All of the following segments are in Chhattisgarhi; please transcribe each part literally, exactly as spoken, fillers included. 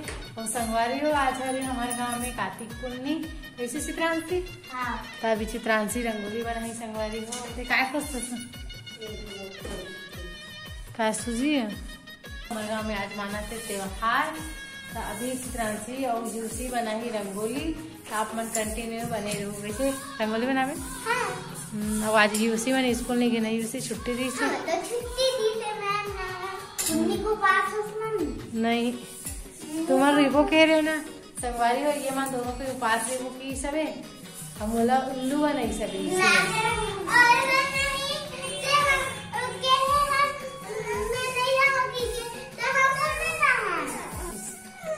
अउ संगवारी हो, आज हरे हमर गांव में कार्तिक पुन्नी। कइसे चित्रांशी? हाँ। त अभी चित्रांशी रंगोली बनाही संगवारी हो। ते काय खुश हस? काय सूजी? हमर गांव में आज मानत हे त्योहार। त अभी चित्रांशी अउ जूसी बनाही रंगोली। त आप मन continue बने रहू। कइसे रंगोली बनाबे? हाँ। हम्म, अउ आज जूसी मन स्कूल नइ गे ना, जूसी छुट्टी दिस हे। हाँ, त छुट्टी दिस हे मैम ना। उन्हीं को पास उसमें नहीं। तुमन रहिबो कहे रहे हो ना, संगवारी हो, ये मन दोनों के उपास रहिबो कि सबे, हम बोला उल्लू बा नहीं सबे, इसीलिए।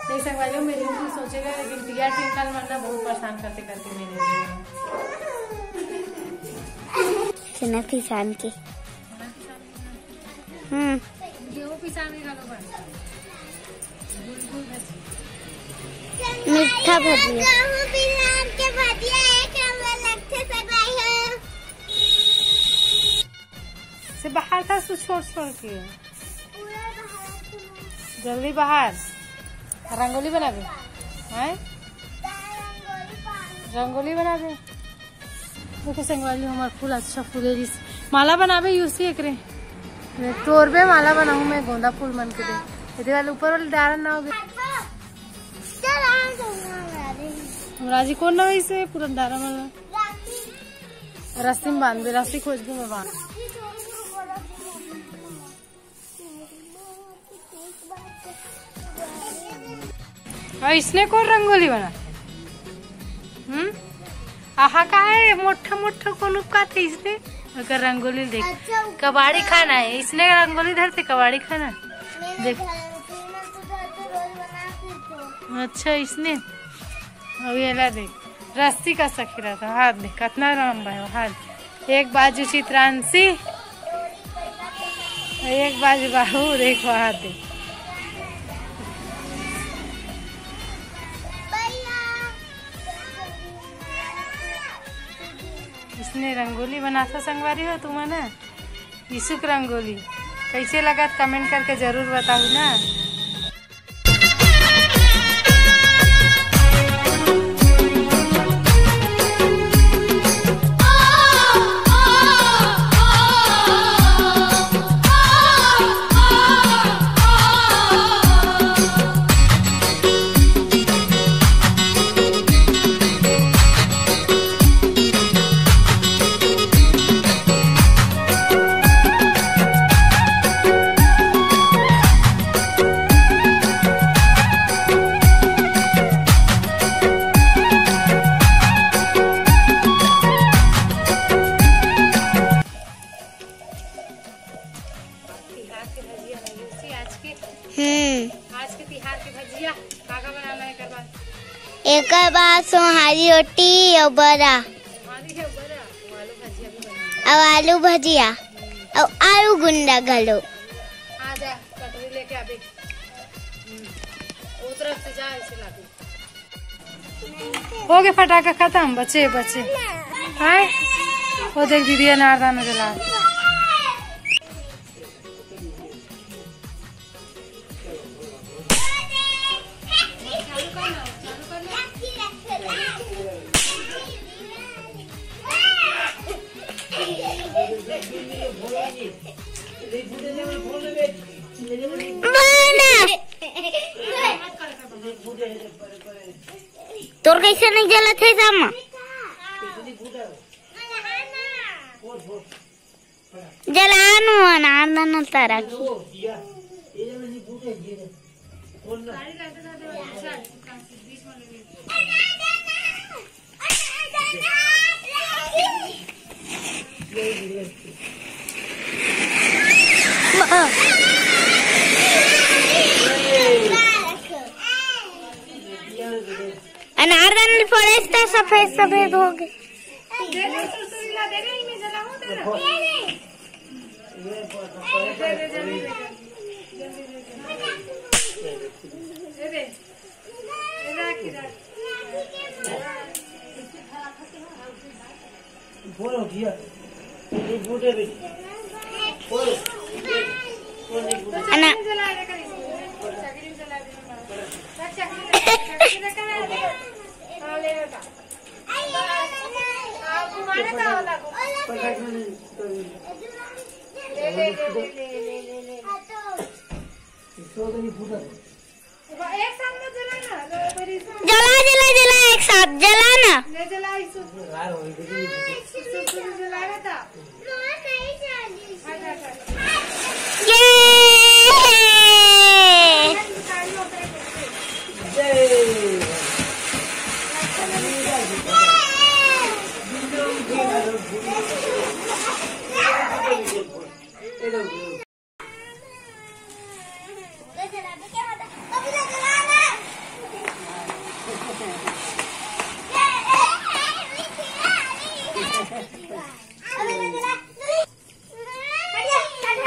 नहीं संगवारी हो, मेरे को सोचेगा, लेकिन टिया टिंकल मन ना बहुत परेशान करते करते मेरे लिए। चना पिसान के। हम्म। गेहूं पिसान के घलो बन। मीठा भजिया। गेहूं पिसान के भजिया एक नंबर लगथे सगाई हो। से बाहर था, सु छोड़ छोड़ के। पूरा बाहर से। जल्दी बाहर। रंगोली बनाबे। हैं? रंगोली बनाबे। देखो संगवारी, हमर फूल अच्छा फूले रिस। माला बनाबे यूसी एकरे। मैं तोरबे माला बनाहूँ मैं गोंदा फूल मन के दे। एदे वाले ऊपर वाले डारा ना होगे। हम राजी कौन ना वैसे पूरा डारा माला। रस्सी में बांधबे, रस्सी खोजबे मैं बांध। अइसने कोन रंगोली बना? हम्म? आहा, का हे मोठा मोठा कोन उपकाथे इसने? ओकर रंगोली देख। अच्छा, उपका- कबाड़ी खाना हे, इसने रंगोली धरथे कबाड़ी खाना। मेरे देख। घर में तो धरते रोज बनाते थे। अच्छा, इसने? अउ एला देख, रस्सी का सखी रहता, हाथ देख, कतना लंबा हे, हाथ। एक बाजू चित्रांशी, एक बाजू बाहु, देखो हाथ देख। इसने रंगोली बनाथा संगवारी हो तुमन, इसुक रंगोली। कइसे लगत comment करके जरूर बताहू ना। तिहार के भजिया बनाइस आज के। हम्म। आज के तिहार के भजिया का का बनाना हे एकर बाद? एकर बाद सोहारी रोटी अउ बरा। सोहारी अउ बरा, अउ आलू भजिया भी बनाना। अउ आलू भजिया, अउ आलू गुंडा घलो। आ जा, कटोरी लेके आबे। हम्म। ओ तरफ से जा, ऐसे लाबे। हो गे फटाका खतम, बचे, बचे। हैं? ओ देख दीदी अनारदाना जला। तोर कइसे नइ जलत हे सामा? जला नो अनारदाना तरह की। अनारदाना फोड़े त सफेद सफेद हो गे। जला, जला, जला, एक साथ जला ना। ये।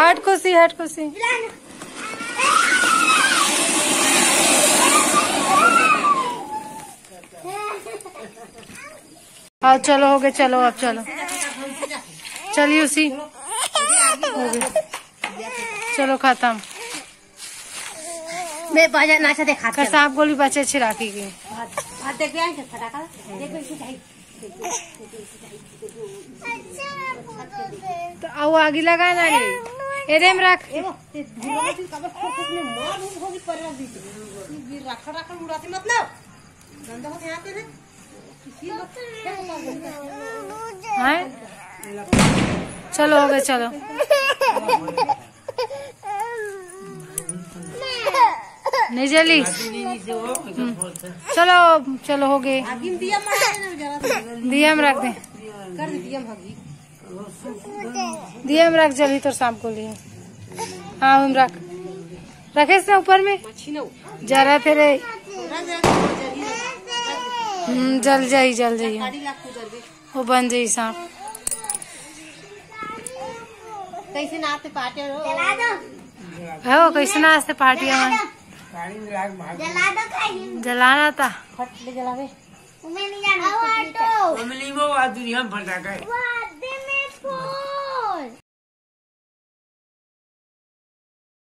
हट खुशी, हट खुशी। हाँ, चलो, हो गए, चलो, अब चलो, चलिए उसी, हो गए, चलो, खत्म। मैं बाजा नाचा दिखाते हैं। सांप गोली बचे अच्छे राखी के। हाथ, हाथ देख, भी आएंगे फटाका, देख, भी इसे जाए। तो आओ, आगी लगा ना रे। एरे में रख। ए वो, ते धुआं से कबर खोखो में मार होगी, पर रख दीजिए। ये रखा, रखा उड़ाते मत ना। गंदा होते यहाँ पे ना। किसी लोग क्या पता होता है? हैं? चलो, हो गए, चलो। नहीं जली। हम्म। चलो, चलो, हो गए। आगी में दिया मार देना जरा सा। दिया में रख दे। कर दे दिया में भागी। दिया में रख, जली तोर सांप गोली। हाँ, हम रख, रखे से ऊपर में। मच्छी ना हो। जरा तेरे। रख दे, रख दे, जली ना। हम्म, जल जाई, जल जाई। काटी लाख को जल दे। वो बन जाई सांप। कैसे नाचते पार्टी हो? जला दो। हो, कैसे नाचते पार्टी हो? जला दो। जला दो कहीं। जलाना था। फट ले जलावे। मैं नहीं जाना। आओ ऑटो। हम नहीं वो आ दुनिया में फंसा गए।